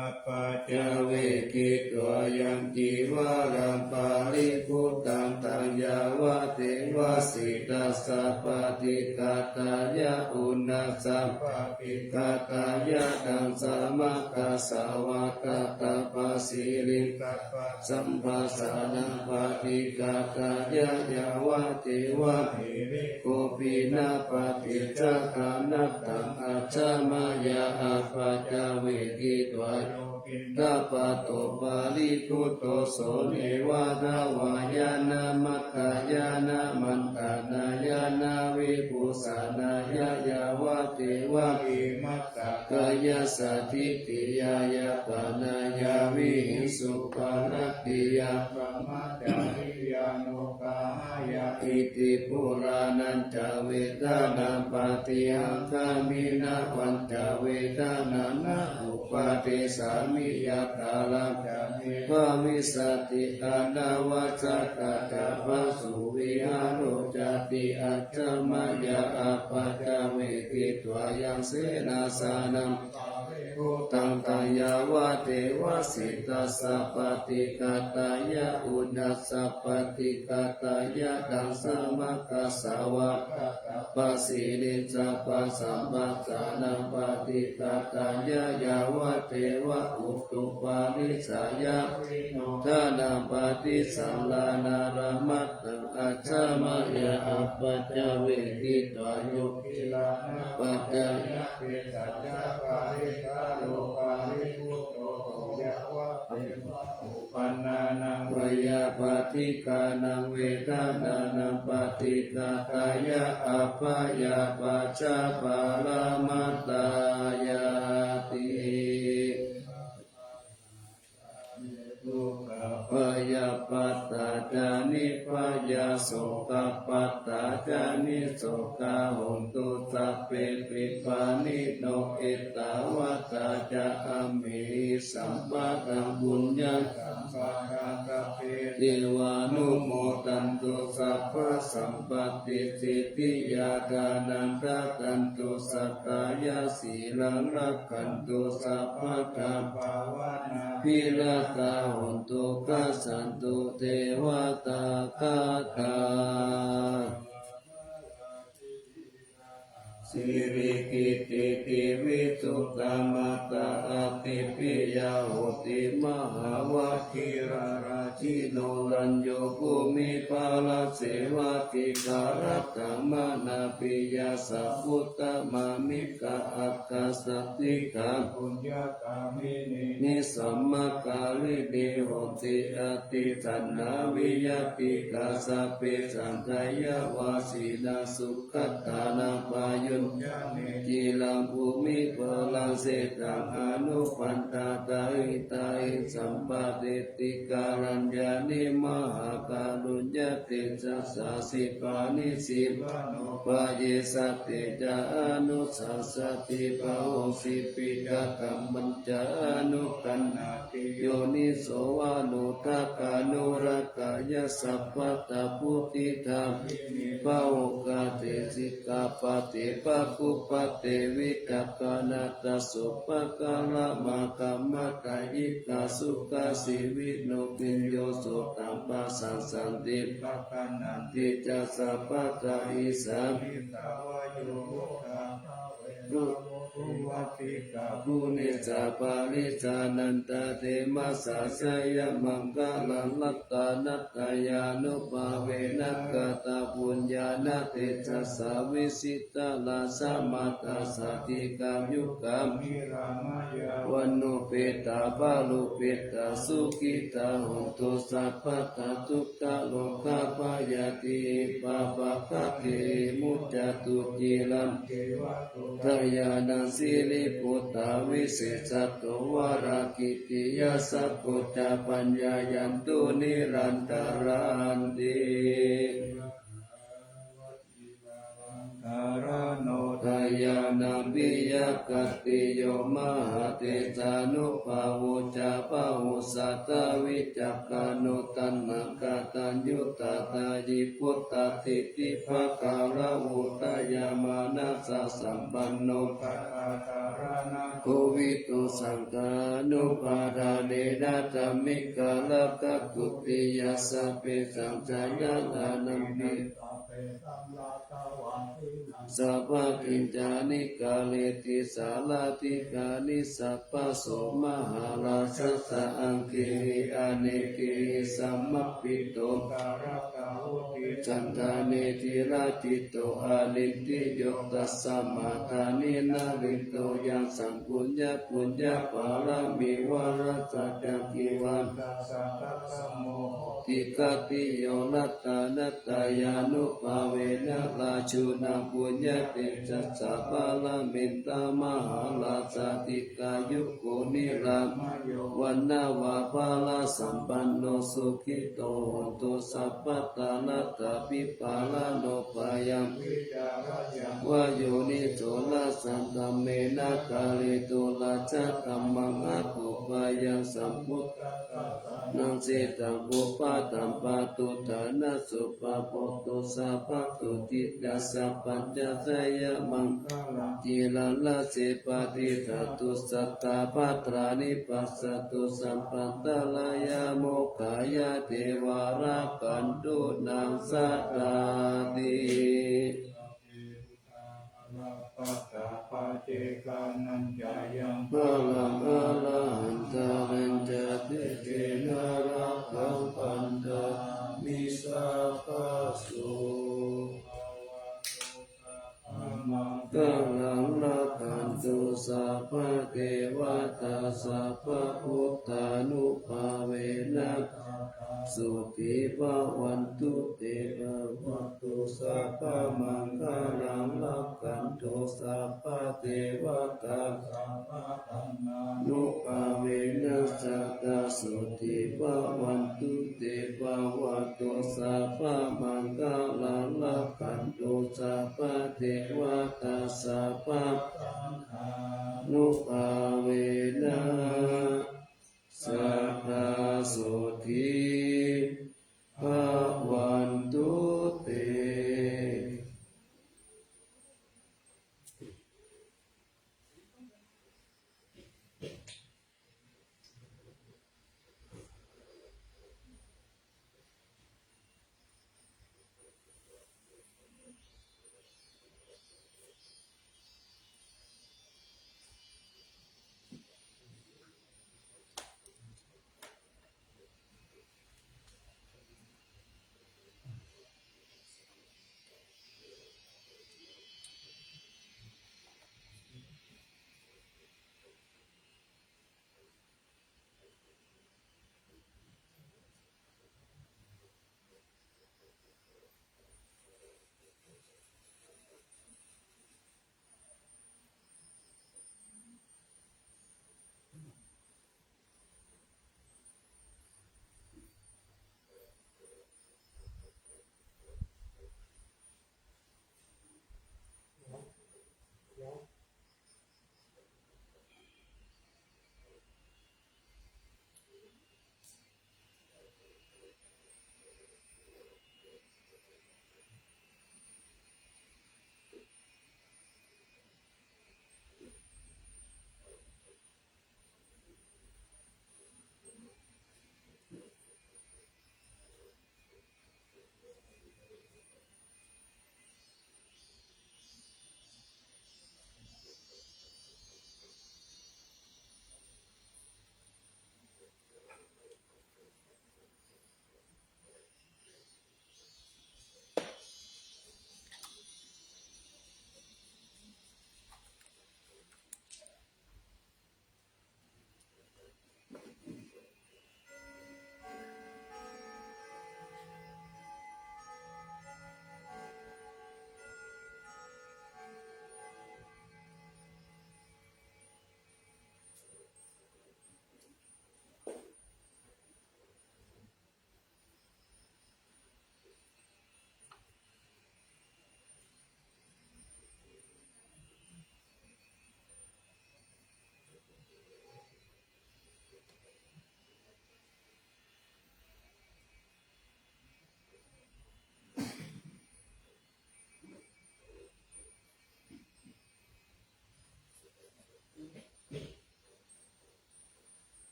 Apaccavekkhitvā yaṃ cīvaraṃ paribhuttaṃ, taṃ yāvadeva sītassa paṭighātāya, uṇhassa paṭighātāya, daṃsamakasavātātapasiriṃsapasamphassānaṃ paṭighātāya, yāvadeva hirikopinapaṭicchādanatthaṃ, ajja mayā apaccavekkhitvā yo piṇḍapāto paribhutto, so neva davāya na madāya na maṇḍanāya na vibhūsanāya, yāvadeva imassa kāyassa ṭhitiyā yāpanāya vihiṃsuparatiyā brahmacariyānuggahāya. Iti purāṇañca vedanaṃ paṭihaṅkhāmi, navañca vedanaṃ na uppādessāmi, yathārampha bhavissati anavajjatā ca phāsuvihāro cāti. Ajja mayā apaccavekkhitvā yaṃ senāsanaṃ paribhuttaṃ, taṃ yāvadeva sītassa paṭighātāya, uṇhassa paṭighātāya, daṃsamakasavātātapasiriṃsapasamphassānaṃ paṭighātāya, yāvadeva utuparissayavinodanaṃ paṭisallānārāmatthaṃ, ajja mayā apaccavekkhitvā yo gilānapaccayabhesajjaparikkhāro paribhutto, so yāvadeva uppannānaṃ veyyābādhikānaṃ vedanānaṃ paṭighātāya, abyāpajjhaparamatāyāti. Dukkhappattā ca nibbhayā, sokappattā ca nissokā, hontu sabbepi pāṇino. Ettāvatā ca amhehi sambhataṃ puññasampadaṃ, sabbe devānumodantu sabbasampattisiddhiyā. Dānaṃ dadantu saddhāya, sīlaṃ rakkhantu sabbadā, bhāvanābhiratā hontu, gacchantu devatāgatā. Sirikittidīvisuddhā, mātā Ādippiyā hoti, mahāvajirārājino. Rañño bhūmiparāsevā, dīgharattaṃ mānapiyā, sabbuddhāma miga āga, santi kaṃ puññakāyini. Sammakārini honti, atthi saṇhā viyattī kā, sabbe saṅkhāya vajjinā, sugatānaṃ pāyuñca me. Ciraṃ bhūmiparāsetaṃ, anupaṇḍāta hitāya, sampāditvā kālāni, mahākāruññatejasā. Sipāni sipānubhāyasati, ca anussasati, bahuṃ sippikātabbañca, anukaṇhāti yoniso, anuddakkhaṇorakkhaṃ, yassa patthabuddhidāmini. Pahukkhate sikkhāpade, paggubbate vicakkhaṇā, tasupākāramāgamma, dāyikā sukā jīvino. Bhiyyo sotaṃ pasāsati, paggaṇhanti ca sabbadā, isā bhunissaparicchānantademasāsayam, maṅgalaṃ ratanattayānubhāvena, katapuññāna tejasā, vijitā rājamātā sādhikā, yugā vaṇṇupetā pāpūpetā, sukhitā hontu sabbadā. Dukkharogabhayā pāpaggahe vimuccantu, ciraṃ dayānaṃ siriputā, visesato varagiriyassāko, ca paññāyantu nirantaranti. ñāṇaṃ viya khattiyo mahātejānubhāvo ca pahusatha vicakkhaṇo taṇhākataññu tathāhi buddhadiṭṭhibhākārahu dayāmanassasampanno gatātharaṇa kovito saṅghānubhādānena dhammikaratthatutiyā sabbesaṃ janaṃ ananti sabbakiñcāni kareti sārathikāni sabbaso mahārājassa aṅgīri anekehi samāpito sandhāne tiracitto anindriyo tasmā dāni na liṭṭho yaṃ saṃ puññapuññaphalamhi varassa ca cīvara sattassa moho ti khattiyo ratanattayānubhāvena rājuna puññatejasā paramita mahārājā dīghāyuko nirāmayo vaṇṇavapālasampanno sukhito hotu sabbadā. Ratthaṃ pīpālaṃ no bhayaṃ vītarāgaṃ va yoniso na saṅkamena kāretu rājadhammaṃ akopayaṃ sambuddhassa sānaṃ sitaṃ pubbaṃ dhammatthu dāna suppabhoto sabbasotthi ca sabbaññā jayamaṅgalaṃ. Sīlaṃ rakkhe patiṭṭhatu sattāpattarāni passatu sabbantarāyā mokkhañca devamanussapānaṃ sadā ti. Balaṃ arahantānañca tejena rakkhaṃ bandhāmi sabbaso. Maṅgalaṃ rakkhantu sabbadevatā sabbabuddhānubhāvena sotthī bhavantu te. Bhavatu sabbamaṅgalaṃ rakkhantu sabbadevatā sabbadhammānubhāvena sadā sotthī bhavantu te. Bhavatu sabbamaṅgalaṃ rakkhantu sabbadevatā sabbasaṅghānubhāvena sadā sotthī bhavantu te.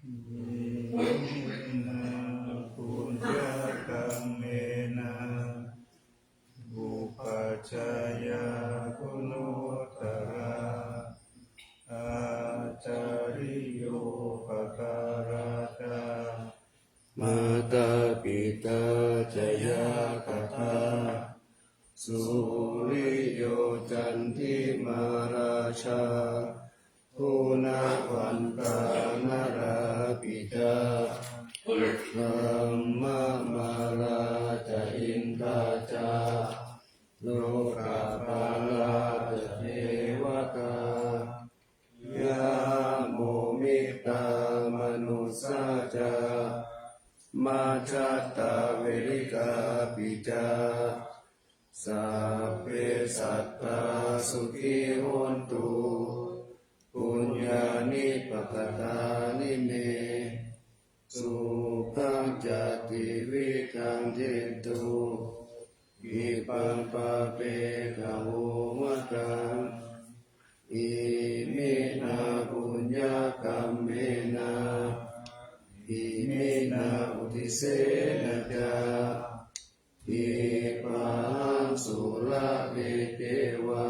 Iminā puññakammena upajjhāyā guṇuttarā, ācariyūpakārā ca mātā pitā ca ñātakā, suriyo candimā rājā, guṇavantā narāpi ca, brahmamārā ca indā ca, lokapālā ca devatā, yamo mittā manussā ca, majjhattā verikāpi ca, sabbe sattā sukhī hontu, puññāni pakatāni me, sukhañca tividhaṃ dentu, khippaṃ pāpetha vomataṃ. Iminā puññakammena, iminā uddisena ca, khippāhaṃ sulabhe ceva,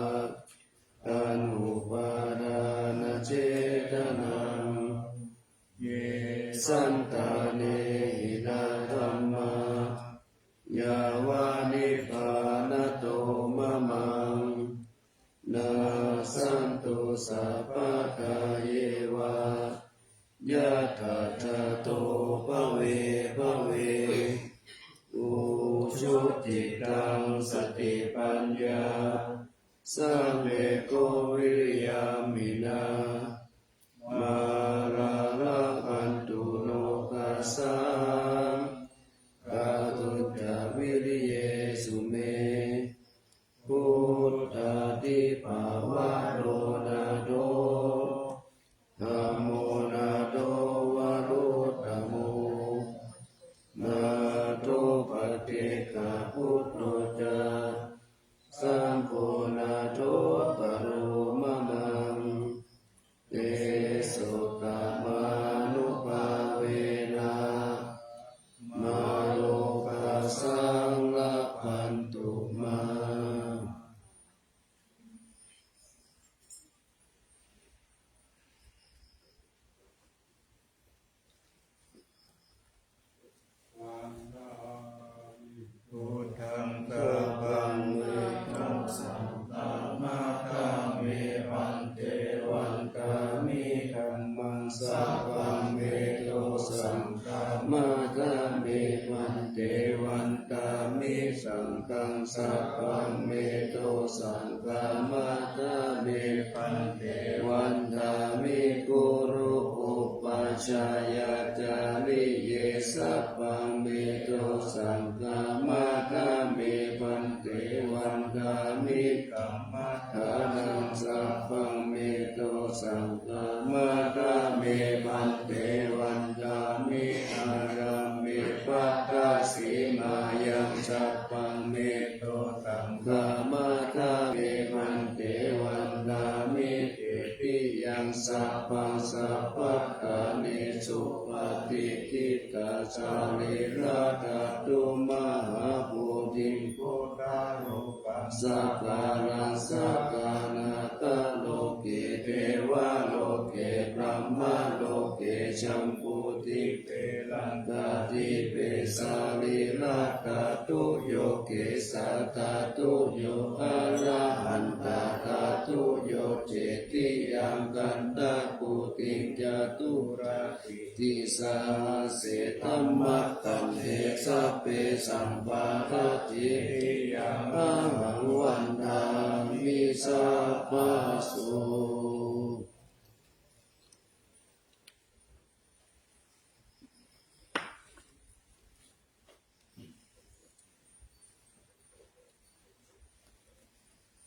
taṇhupādānachedanaṃ. Ye santāne hinā dhammā, yāva nibbānato mamaṃ, nassantu sabbadā yeva, yattha jāto bhave bhave. Ujucittaṃ satipaññā, sallekho viriyamhinā, mārā labhantu nokāsaṃ, kātuñca viriyesu me. Buddhādhipavaro nātho, dhammo nātho varuttamo, nātho paccekabuddho ca, saṅgho nātho paro mamaṃ. Tesottamānubhāvena, mārokāsaṃ labhantu mā. Buddhaṃ sabbaṃ me to saṅghaṃ maggāmi bhante vandāmi. Dhammaṃ sabbaṃ me to saṅghaṃ maggāmi bhante vandāmi. Saṅghaṃ sabbaṃ me to saṅghaṃ maggāmi bhante vandāmi. Guru upajjhāyācariye sabbaṃ me to saṅghaṃ maggāmi bhante vandāmi. Kammaṭṭhānaṃ sabbaṃ me to saṅghaṃ maggāmi bhante vandāmi. Ārāme patthasimāyaṃ sabbaṃ me to saṅghaṃ sarīradhātu mahābodhiṃ buddharūpaṃ sakāraṃ sakānata loke devaloke brahmaloke jambudīpe laṅkādīpe sarīradhātuyo kesathātuyo arahantāthātuyo cetiyaṃ gandhakuṭiṃ caturā tisahassetamakkhande sabbesaṃ parattiyahaṃ vandāmi sabbaso.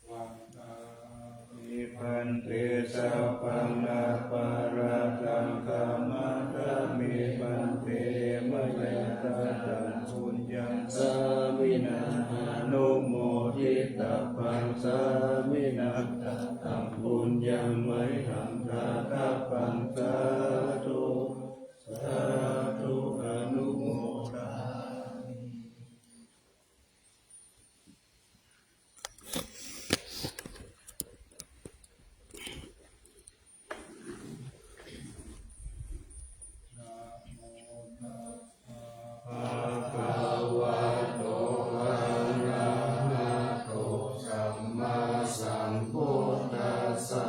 Vandāmi bhante sabbaṃ aparādhaṃ khamatha me bhante mayā kataṃ puññaṃ sāminā anumoditabbaṃ sāminā kataṃ puññaṃ mayhaṃ dātabbaṃ sādhu sādhu anumodāmi. Bhagavato arahato sammāsambuddhassa.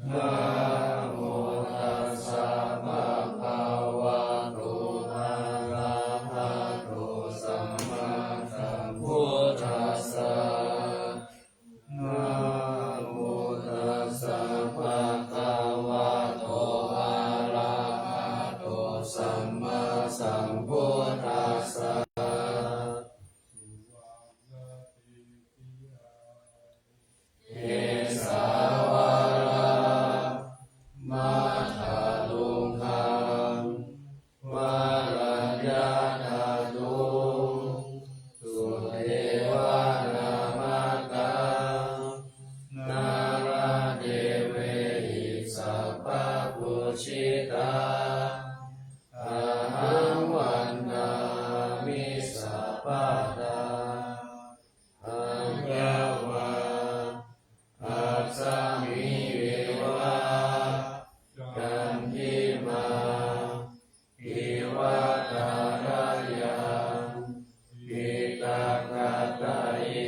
Namo tassa bhagavato arahato sammāsambuddhassa. Namo tassa bhagavato arahato sammāsambuddhassa. Kesāvalāmataruṇṇaṃ varaññātaduṃ sudevaṃ namakkhaṃ nāḷāgiriṃ sabbapūjitaṃ ahaṃ vandāmi sabbadā. Aññāva asmiṃ vivā candimā iva tharayaṃ piṭakattaye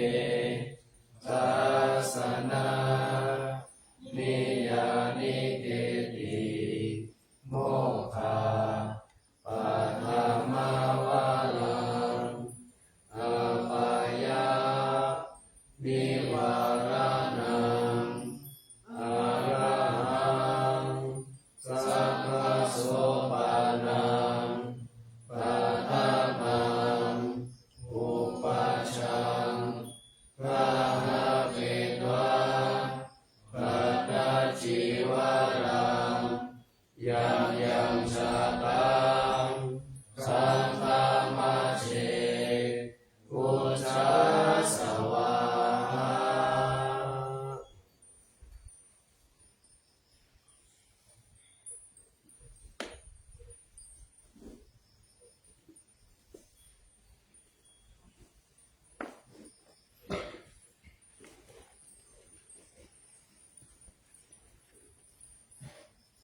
dassanā niyyāniketti mokkha paṭhamavaraṃ apāyanivāraṇaṃ arahaṃ sakkhasopaṇaṃ paṭhamaṃ pubbañjaṃ gahapetvā katañcīvaraṃ yaṃ yaṃ jātaṃ